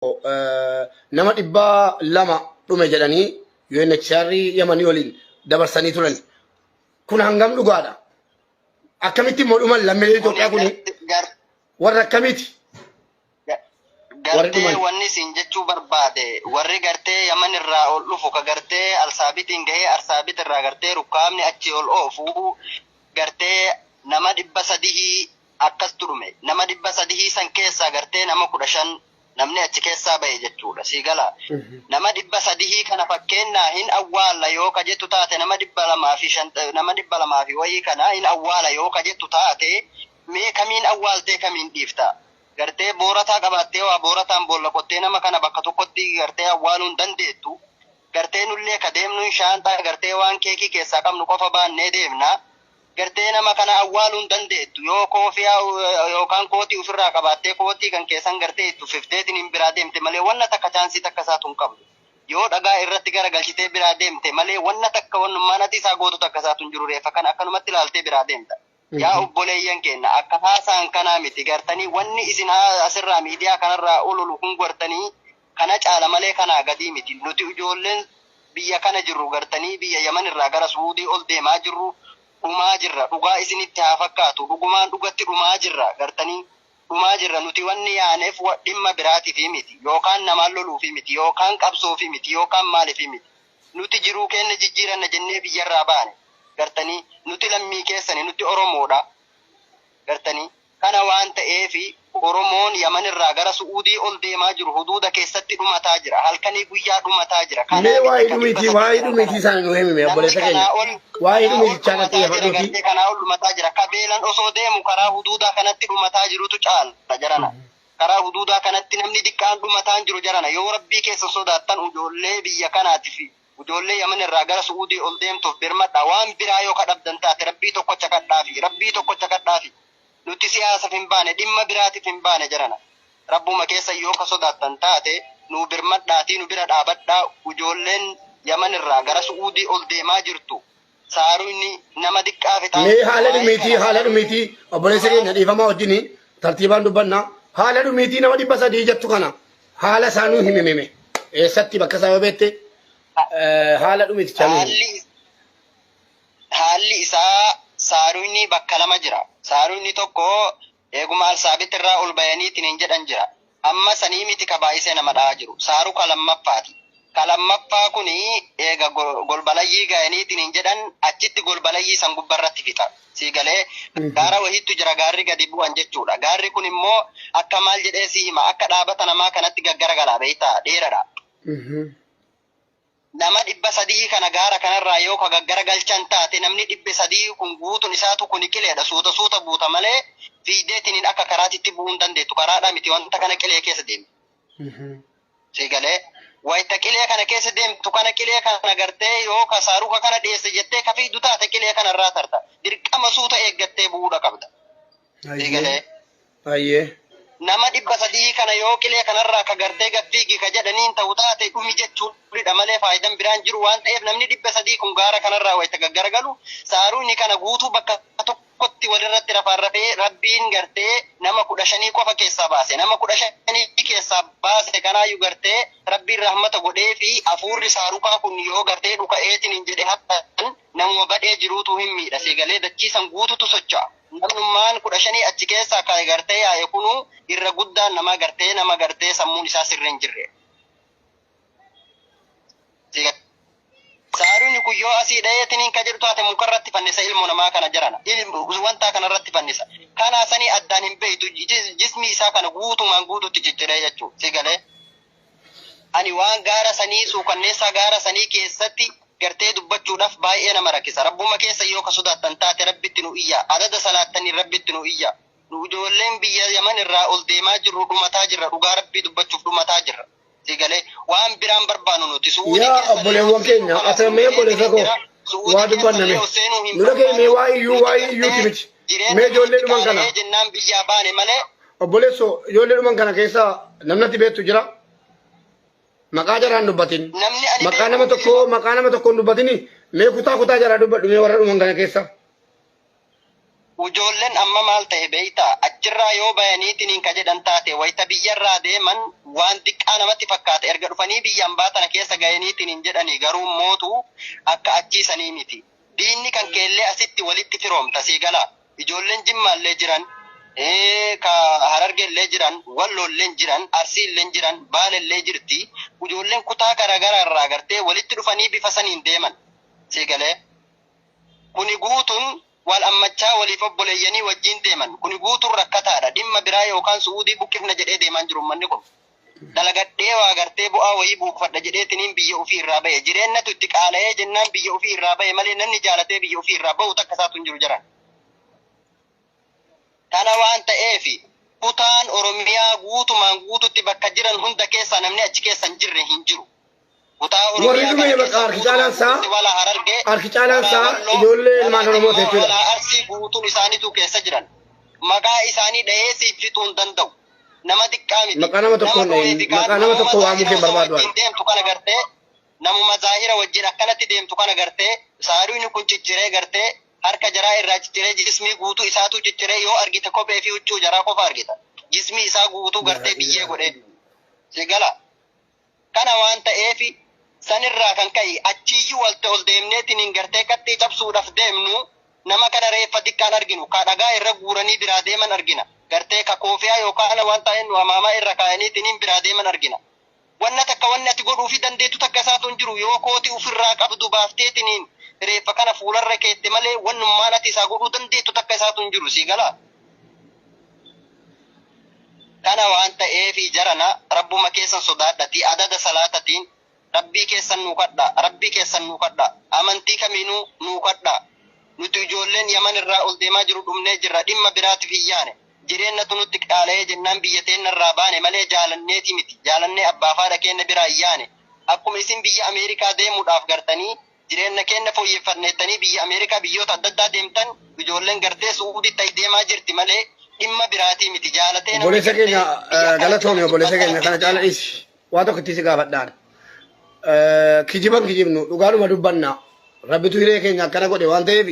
Nama 200 dhume jedhanii UNHCR Yamanii waliin dabarsanii turan. Kun hangam dhugaadha? Akkamitti immoo dhuman lammiileen Itoophiyaa kuni warra akkamiiti? Warri Gartee dhuman. wanni isin jechuu barbaade, warri gartee Yaman irraa ol dhufu ka gartee Alsaabitiin gahee Arsaabit irraa gartee rukkaamni achi ol oofu gartee nama 300 akkastu dhume. Nama 300 san keessaa gartee nama 15 namni achi keessaa bahe jechuudha. Sii galaa? Nama 300 kana fakkeennaa hin awwaalla yoo ka jettu taate, nama 205, nama 200 fi wayii kana hin awwaala yoo ka jettu taate, mee kamiin awwaaltee kamiin dhiifta? Gartee boorataa qabaattee waa boorataan boolla qottee nama kana bakka tokkotti gartee awwaaluu hin dandeettu. Gartee nullee ka deemnuun shaanxaa gartee waan keekii keessaa qabnu qofa baannee deemna. Gartee nama kana awwaaluu hin dandeettu. Yoo koofiyaa yookaan kootii ofirraa qabaattee kootii kan keessan gartee itti uffifteetiin hin biraa deemte malee wanna takka chaansii takka isaatu hin qabdu. Yoo dhagaa irratti gara galchitee biraa deemte malee wanna takka wannummaan ati isaa gootu takka isaatu hin jiru. Reeffa kana akkanumatti ilaaltee biraa deemta. Yaa obboleeyyan keenna, akka haasaan kanaa miti. Gartanii wanni isin asirraa miidiyaa kanarraa ololu kun gartanii kana caala malee kanaa gadii miti. Nuti ijoolleen biyya kana jirru gartanii biyya Yaman irraa gara Suudii ol deemaa jirru dhumaa jirra. Dhugaa isinitti haa fakkaatu. Dhugumaan dhugatti dhumaa jirra. Gartanii dhumaa jirra. Nuti wanni yaaneef dhimma biraatiifi miti. Yookaan namaan loluufi miti. Yookaan qabsoofi miti. Yookaan maaliifi miti. Nuti jiruu keenya jijjiiranna jennee biyyarraa baane. Gartanii nuti lammii keessani, nuti Oromoodha. Gartanii kana waan ta'eef Oromoon Yaman irraa gara Su'uudii ol deemaa jiru huduuda keessatti dhumataa jira. Halkanii guyyaa dhumataa jira. Mee Kanaa miti waa'ee ka dhibba dhumiitii sadii waa'ee jiran kana. dhumiitii isaanii nu himi mee Namni obboleessa keenya. kanaa ol Waa'ee kanaa ol dhumiitichaa irratti dhumataa jira xiyyeeffadhuuti. gartee kanaa ol dhumataa jira. Ka beelan osoo deemu karaa huduudaa kanatti dhumataa jirutu caala jarana. Karaa huduudaa kanatti namni diqqaan dhumataan jiru jarana. Yoo Rabbii keessan sodaattan ijoollee biyya kanaatiif, ijoollee Yaman irraa gara Su'uudii ol deemtuuf birmadhaa. Waan biraa yoo ka dhabdan taate Rabbii tokkocha kadhaafi. Rabbii tokkocha kadhaafi. Nuti siyaasaf hin baane, dhimma biraatif hin baane jarana. Rabbuma keessan yoo ka sodaattan taate nuu birmadhaatii nu bira dhaabadhaa. Ijoolleen Yaman irraa gara Su'uudii ol deemaa jirtu saaruyni nama diqqaa fixaan Mee jirtu haala waa'ee dhumiitii kana haala saaruyni dhumiitii obboleessa keenya dhiifamaa wajjin tartiibaan dubbanna. Haala dhumiitii nama 300 jettu kana haala isaa nuu himi mime. Eessatti bakka isaa yoo beekte haala dhumiitichaa nuu himi. Haalli isaa saaruyni bakka lama jira. Saaruyni tokko eeguma Alsaabit irraa ol bayaniitiin hin jedhan jira. Amma sanii miti ka baay'isee nama dha'aa jiru. Saaruka lammaffaati. Ka lammaffaa kuni eega golbalayyii gayaniitiin hin jedhan achitti golbalayyii san gubbarratti fixa. Sii galee? Gaara wahiittu jira, gaarri gadi bu'an jechuudha. Gaarri kun immoo akka maal jedhee si hima, akka dhaabata namaa kanatti gaggaragalaa beektaa, dheeradha. Nama 300 kana gaara kanarraa yoo ka gaggara galchan taate, namni 300 kun guutun isaatu kuni qileedha. Suuta suuta buuta malee fiigdeetiniin akka karaatitti bu'uu hin dandeettu. Karaadhaa miti, wanta kana qilee keessa deemti. Sii galee? Wayta qilee kana keessa deemtu kana qilee kana gartee yoo ka saaruka kana dheesse jettee ka fiigdu taate qilee kanarraa tarta. Dirqama suuta eeggattee bu'uudha qabda. Sii galee? Hayyee. Nama 300 kana yoo qilee kanarraa ka gartee gad fiigi ka jedhaniin ta'u taate dhumi jechuudha malee faayidan biraan jiru waan ta'eef namni 300 kun gaara kanarraa wayta gaggaragalu saaruuni kana guutuu bakka tokkotti walirratti rafaarrafee Rabbiin gartee nama 15 qofa keessaa baase. Nama 15 keessaa baase kanaayu gartee Rabbiin rahmata godhee fi afuurri saarukaa kun yoo gartee dhuka'eetiin hin jedhe haftan namuma badhee jiruutu hin miidha. Sii galee? Dachii san guututu socho'a. Namnummaan 15 achi keessaa ka gartee yaa'e kunuu irra guddaan namaa gartee nama gartee sammuun isaa sirri hin jirre. Saaruuni kun yoo asii dhayeetiniin ka jedhu taate mukarratti fannisa ilmoo namaa kana jarana. Wantaa kanarratti fannisa. Kanaa sanii addaan hin beeytu, jismii isaa kana guutumaan guututti cicciree jechuudha. Si galee? Ani waan gaara sanii suukanneessaa gaara sanii keessatti gartee dubbachuudhaaf baay'ee nama rakkisa. Rabbuma keessa yoo ka sodaattan taate Rabbitti nu iyyaa. Adada salaattaniin Rabbitti nu iyyaa. Nu ijoolleen biyya Yaman irraa ol deemaa jirru dhumataa jirra. Dhugaa Rabbii dubbachuuf dhumataa jirra. Si galee? Waan biraan barbaannu nuti. Su'uudii Yaa keessa illee ol obboleewwan seenuu keenya kalaas ati nu mee obboleessa ga'eetiin koo jira. Su'uudii waa keessa dubbanna illee mee ol seenuu hin nu dhaga'i mee barbaannu. waa iyyuu Nuti waa'ee iyyuuti gartee miti mee jireenya ijoollee nutti dhuman kana qaala'ee jennaan biyyaa baane malee. Obboleessoo, ijoollee dhuman kana keessa namni ati beektu jira? Maqaa jaraan dubbatin. Namni ani Maqaa beeku nama hin tokkoo jiru. maqaa nama tokkoo hin dubbatini. Mee kutaa kutaa jaraa dubbadhu mee warra dhuman kana keessa. Ijoolleen amma maal ta'e beeytaa? Achirraa yoo bayaniitiin ka jedhan taate, wayita biyyarraa deeman waan xiqqaa namatti fakkaata. Erga dhufanii biyyaan baatana keessa gahaniitiin jedhanii, garuu mootu akka achiisanii miti. Diinni kan keellee asitti walitti firoomta, sii gala. Ijoolleen Jimmaallee jiran, ka Harargeellee jiran, Walloolleen jiran, Arsiilleen jiran, Baalellee jirti. Ijoolleen kutaa garaagaraa irraa gartee walitti dhufanii bifa saniin deeman. Sii galee. Kuni guutuun wal ammachaa waliif obboleeyyanii wajjin deeman. Kuni guutuun rakkataadha. Dhimma biraa yookaan Su'uudii buqqifna jedhee deemaan jiru manni kun. Dalagadhee waa gartee bu'aa wayii buufadha jedheetiniin biyya ofii irraa bahe. Jireennatu itti qaala'ee jennaan biyya ofii irraa bahe malee, namni jaalatee biyya ofii irraa bahu takka isaatu hin jiru jiran. Kana waan ta'eef, kutaan Oromiyaa guutumaan guututti bakka jiran hunda keessaa namni achi keessa hin jirre hin jiru. Kutaa Warri Oromiyaa dhume kana bakka keessa harki caalaan guutumaan isaa guututti, wala Harargee, harki caalaan wala isaa Walloo, ijoollee wala ilmaan Oromooti Jimmaa, jechuudha. wala Arsii guutuun isaaniitu keessa jiran. Maqaa isaanii dhahee siif fixuu hin danda'u. Nama xiqqaa miti. Maqaa nama tokko Nama dhumee fi kaan maqaa nama tokko namuma waamuu zaahira kee osoo barbaadu. wajjin deemtu kana gartee, namuma zaahira wajjin akkanatti deemtu kana gartee, saaruun kun cicciree, gartee harka jaraa irraa cicciree, jismii guutuu isaatu cicciree, yoo argite kophee fi huccuu jaraa qofa argita. Jismii isaa guutuu gartee biyyee godhee. Si gala. Kana waan ta'eef, sanirraa kan ka'e achiiyyuu walta ol deemneetiin gartee qaxxii cabsuudhaaf deemnu, nama kana reeffa xiqqaan arginu, ka dhagaa irra guuranii biraa deeman argina. Gartee ka koofiyaa yookaan waan ta'een nu amaamaa irra kaa'aniitiin biraa deeman argina. Wanna takka wanni ati godhuu fi dandeettu takka isaatu hin jiru. Yoo kootii ofirraa qabdu baafteetiniin reeffa kana fuularra keette malee, wannummaan ati isaa godhuu dandeettu takka isaatu hin jiru, sii galaa. Kana waan ta'eef, jarana, rabbuma keessan sodaadhati, adada salaatatiin rabbii keessan nuu kadha, rabbii keessan nuu kadha, amantii kamiinuu nuu kadha. Nuti ijoolleen Yaman irraa ol deemaa jiru dhumnee jirra. Dhimma biraatiif hin yaane. Jireennatu nutti qaala'ee jennaan biyya teenya irraa baane malee jaalanneeti miti. Jaalannee abbaa fi haadha keenya biraa hin yaane. Akkuma isin biyya Ameerikaa deemuudhaaf gartanii jireenya keenya fooyyeffanneettanii biyya Ameerikaa, biyyoota adda addaa deemtan, ijoolleen gartee Su'uuditti ayi deemaa jirti malee dhimma biraatii miti. Jaalatee namni Obboleessa gartee keenya biyya kana galatoomi, obboleessa keenya, kana caala dhiisi. Waa tokko itti si gaafadhaan. Kijiban kijibnu, dhugaadhuma dubbanna. Rabbitu hiree keenya akkana godhe waan ta'eef,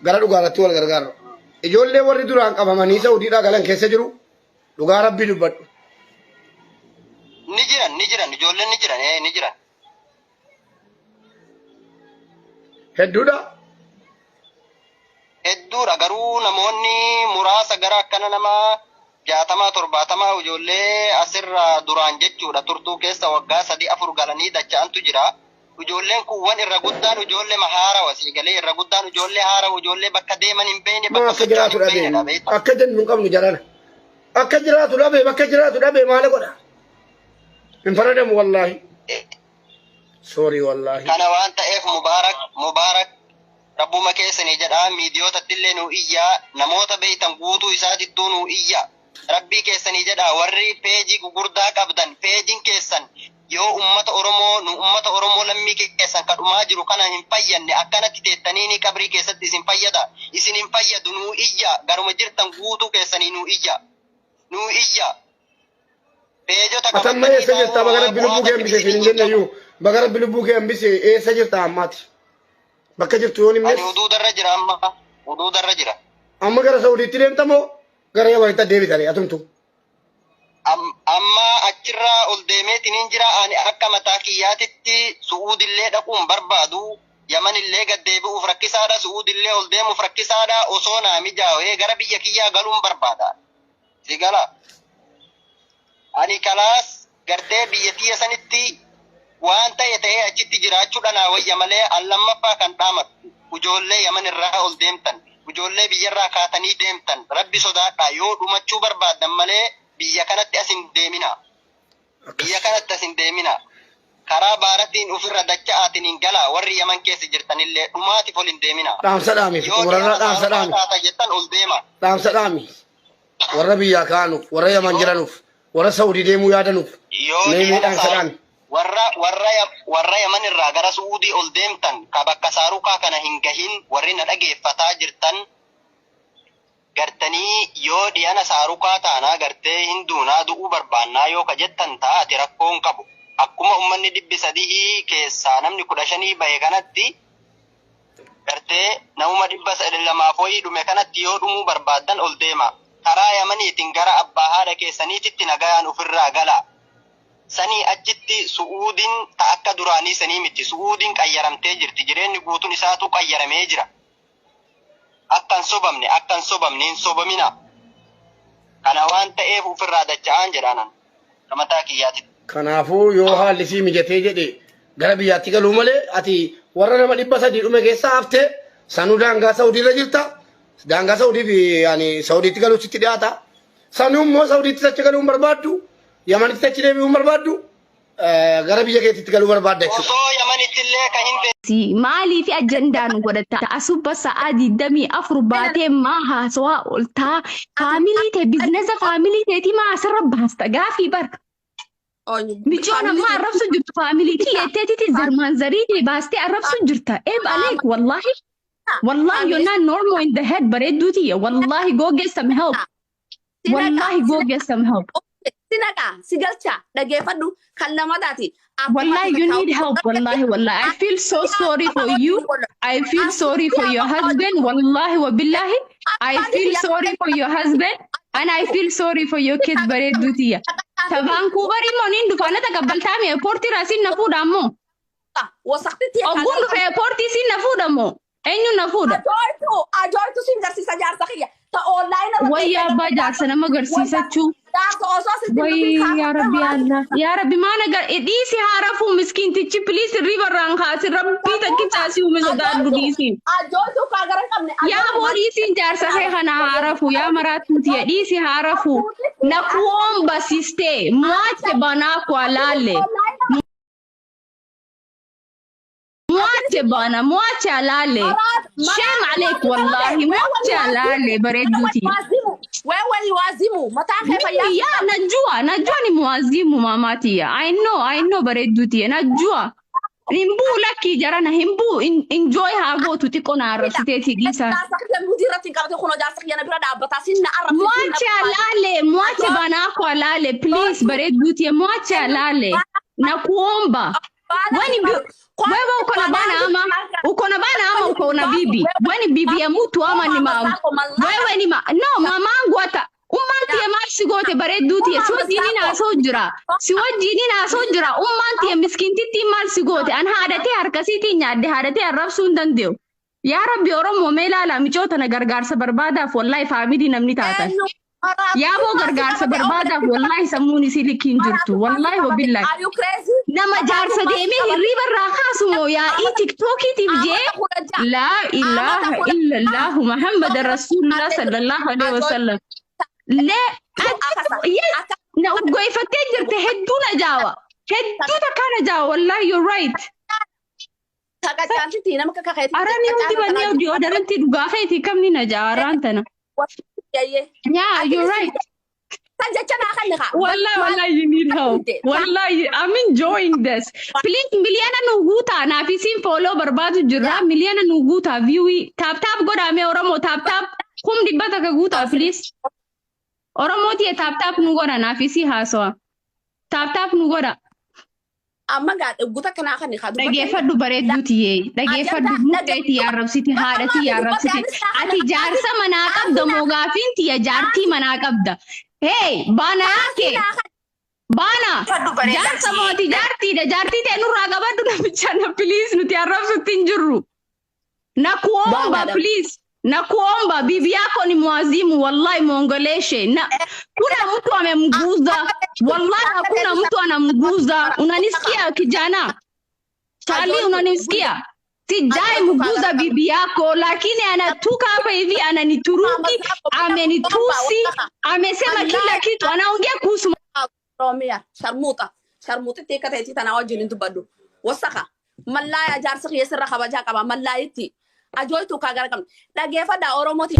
gara dhugaarratti wal gargaarra. Ijoollee warri duraan qabamanii Saudiidhaa galan keessa jiru, dhugaa rabbii dubbadhu. Ni jiran, ni jiran, ijoolleen ni jiran, ni jiran. Hedduudha. Hedduudha, garuu namoonni muraasa gara akkana nama 60, 70 ijoollee asirraa duraan jechuudha turtuu keessa waggaa 3, 4 galanii dacha'antu jira. Ijoolleen kuuwwan irra guddaan ijoollee haarawa, sii galee, irra guddaan ijoollee haarawa, ijoollee bakka deeman hin beekne, Maa bakka akka socho'an jiraatu hin dhabee beeknedha, beektaa. Akka jennu hin qabnu jarana. Akka jiraatu dhabee, bakka jiraatu dhabee maal godha? Hin faradamu, wallaahi. Sorry, wallaahi. Kana waan ta'eef, Mubaarak, Mubaarak, rabbuma keessanii jedhaa miidiyootatti illee nuu iyyaa, namoota beeytan guutuu isaatittuu nuu iyyaa. Rabbii keessanii jedhaa, warri peejii gugurdaa qabdan, peejiin keessan yoo ummata Oromoo, nu ummata Oromoo lammii keessan kadhumaa jiru kana hin fayyanne, akkanatti teettanii ni qabrii keessatti isin fayyada? Isin hin fayyadu. Nuu iyyaa, garuma jirtan guutuu keessanii nuu iyyaa, nuu iyyaa. Peejota Atamma qabatanii eessa jirta? Baga rabbi bu'aa lubbuu kee hambise takka isin hin jenne iyyuu. Baga rabbi lubbuu kee hambise, eessa jirta ammaati? Bakka jirtu yoon Ani himnes huduudarra jira amma. Huduudarra jira. Amma gara Saudiitti deemta moo gara Yamanitti deebitanii atumtu? Amma achirraa ol deemeetiin jira. Ani akka mataa kiyyaatitti Su'uudillee dhaquun barbaadu. Yamanillee gad deebi'uuf rakkisaadha. Su'uudillee ol deemuuf rakkisaadha. Osoo naa mijaa'ee gara biyya kiyyaa galuun barbaada. Si gala. Ani kalaas gartee biyya tiyya sanitti waan ta'e ta'ee achitti jiraachuudha naa wayya malee, an lammaffaa kan dhaamatu, ijoollee Yaman irraa ol deemtan, ijoollee biyyarraa kaatanii deemtan, rabbi sodaadhaa, yoo dhumachuu barbaaddan malee biyya kanatti as hin deemina. Biyya kanatti as hin deemina. Karaa baaratiin ofirra dacha'aatiin hin galaa, warri Yaman keessa jirtanillee dhumaatiif ol hin deemina. Dhaamsa dhaami. Yoo Warra dhiyaana dhaamsa saarufaa dhaami. taata jettan ol deema. Dhaamsa dhaami. Warra biyyaa ka'anuuf, warra Yaman jiranuuf, warra Saudii deemuu yaadanuuf. Yoo Mee mee dhiyaana dhaamsa saaru dhaami. warra Yaman irraa gara Su'uudii ol deemtan, ka bakka saarukaa kana hin gahin, warri na dhageeffataa jirtan, gartanii yoo dhiyana saarukaa taanaa gartee hin duunaa, du'uu barbaannaa yoo ka jettan taate, rakkoon qabu. Akkuma ummanni 300 keessaa namni 15 bahe kanatti Gartee namuma 200f wayii dhume kanatti yoo dhumuu barbaaddan ol deemaa. Karaa Yamaniitiin gara abbaa haadha keessaniititti nagayaan ufirraa galaa. Sanii achitti Su'uudin ta akka duraanii sanii miti. Su'uudin qayyaramtee jirti. Jireenni guutun isaatuu qayyaramee jira. Akka hin sobamne, akka hin sobamne, hin sobaminaa. Kana waan ta'eef ufirraa dacha'aan jedha anan. Akka mataa kiyyaatitti. Kanaafuu yoo haalli sii mijatee jedhe gara biyyaatti galuu malee ati warra nama 300 dhume keessaa haftee sanuu daangaa Saudii irra jirta. Daangaa Saudii fi yaani Saudiitti galuu sitti dhiyaata. Sanuu immoo Saudiitti achi galuu hin barbaaddu. Yamanitti achi deebi'uu hin barbaaddu. Gara biyya keetitti galuu barbaadda jechuudha. Osoo Yamanitti illee ka hin Maaliif ajandaa nu godhatta? Asubba sa'aa 24 baatee maa haasawaa ooltaa? Family tee business family teetii maa asirra baasta? Gaafii bar. Michoon amma arrabsu jirtu family tiyyeetteetiti zarmaan zarii tee baastee arrabsu jirta. Eeb aleek wallahi. Wallahi, you're not normal in the head, bareedduu tiyya. Wallahi, go get some help. Wallahi, go get some help. Si naqa si galcha, dhageeffadhu kan lamataati. Wallahi, you need help. Wallahi, wallahi. I feel so sorry for you. I feel sorry for your husband. Wallahi wa billahi. I feel sorry for your husband. And I feel sorry for your kids, bareedduu tiyya. Ta Vancouver immoo niin dhufa, na taqabbaltaami airportii irraa siin na fuudha ammoo. Wasaqtitti. Ogguun dhufe airportii siin na fuudha moo? Eenyu na fuudha? Ajoortu, ajoortu siin garsiisa jaarsa kiyya. Ta online irra. Wayya abbaa jaarsa nama garsiisachuu. Jaarsa osoo sitti Wayii, yaa Rabbi Allah. Yaa Rabbi, maana gar dhiisi, haa rafuu miskiintichi, please, hirriba irraan kaasi, Rabbii takkicha asii uume sodaadhu, dhiisi. Ajoortu kaa gara hin qabne. Yaa boo, dhiisiin jaarsa kee kana haa rafuu, yaa maraattuu tiyya, dhiisi haa rafuu. Nakuomba, sister, mwache bwanako alale. Mwache bwana, mwache alale. Shame عليك wallahi, mwache alale, bareedduu tiyya. Wewe ni wazimu. Mataan kee fayyaa. Mimi ya najua, najua ni mwazimu, mama tiyya. I know, I know, bareedduu tiyya, najua. Himbuu lakkii jarana himbuu enjoy haa gootu, xiqqoo na arrabsiteeti dhiisa. Jaarsa kiyya mudii irratti hin qabate, kunoo jaarsa kiyya na bira dhaabbataa sin na arrabsite. Mwache alale, mwache bwanako alale, please, bareedduu tiyya, mwache alale. Nakuomba. Wewe uko na bwana ama uko na bwana ama uko na bibi? Wewe ni bibi ya mtu ama ni ma wewe ni ma no mamangu hata ummaan tiyya maal si goote, bareedduu tiyya? Si wajjiniin haasa'u jira. Si wajjiniin haasa'u jira. Ummaan tiyya miskiintittiin maal si goote? An haadhatee harkasiitiin nyaadde, haadhatee arrabsuu hin danda'u. Yaa Rabbi, Oromoo, mee ilaala micoota na gargaarsa barbaadaaf, wallahi, family namni taatan. Yaa boo, gargaarsa barbaadaaf, wallahi, sammuun isii likki hin jirtu. Wallahi wabillahi. Are you crazy? Nama jaarsa deemee hirriiba irraa kaasu moo yaa'ii TikTokiitiif jee? Laa ilaaha illallahu Muhammad Rasulullah sallallahu alaihi wasallam. Lee yes, na urgoifattee jirte, hedduu na jaawa. Hedduu takkaa na jaawa, wallahi, you're right. Taqacaantitti nama akka keetii. Arani hundi bannee deodorantii dhugaa keetii kamni na jaawa arraan tana. Yeah, you're right. San jecha naa kan kaa. Wallahi, wallahi, you need help. Wallahi, I'm enjoying this. Please, miliyoona nu guutaa, naaf isin follow barbaadu jirra. Miliyoona nu guutaa, view tap tap godhaa mee Oromoo, tap tap 100,000 guutaa, please. Oromoo tiye, tap tap nu godha, naaf isii haasawa. Tap tap nu godha. Amma gaa guuta kanaa kan kaa. Dhageeffadhu, bareedduu tiyyee. Dhageeffadhu, mucee tiyya arrabsite, haadha tiyya arrabsite. Ati jaarsa manaa qabda moo? Gaafiin tiyya, jaartii manaa qabda? Hey, baana yaake. Baana. Jaarsa mooti jaartiidha. Jaartii ta'e nurraa qabadhu namicha na, please, nuti arrabsutti hin jirru. Nakuomba, Baana. please. Nakuomba, bibi yako ni mwazimu, wallahi, muongeleshe. Na kuna mtu amemguza. Wallahi, hakuna mtu anamguza. Unanisikia, kijana? Charlie, unanisikia? Sijai mguza bibi yako, lakini anatuka hapa hivi ananituruki, amenitusi, amesema kila kitu, anaongea kuhusu Oromiyaa sharmuuxa sharmuuxitti akka ta'etti tanaa wajjin hin dubbadhu. Wasaka mallaaya jaarsa kiyya sirra kabajaa qaba mallaayitti ajooytu kaa gara qabne dhageeffadhaa Oromooti.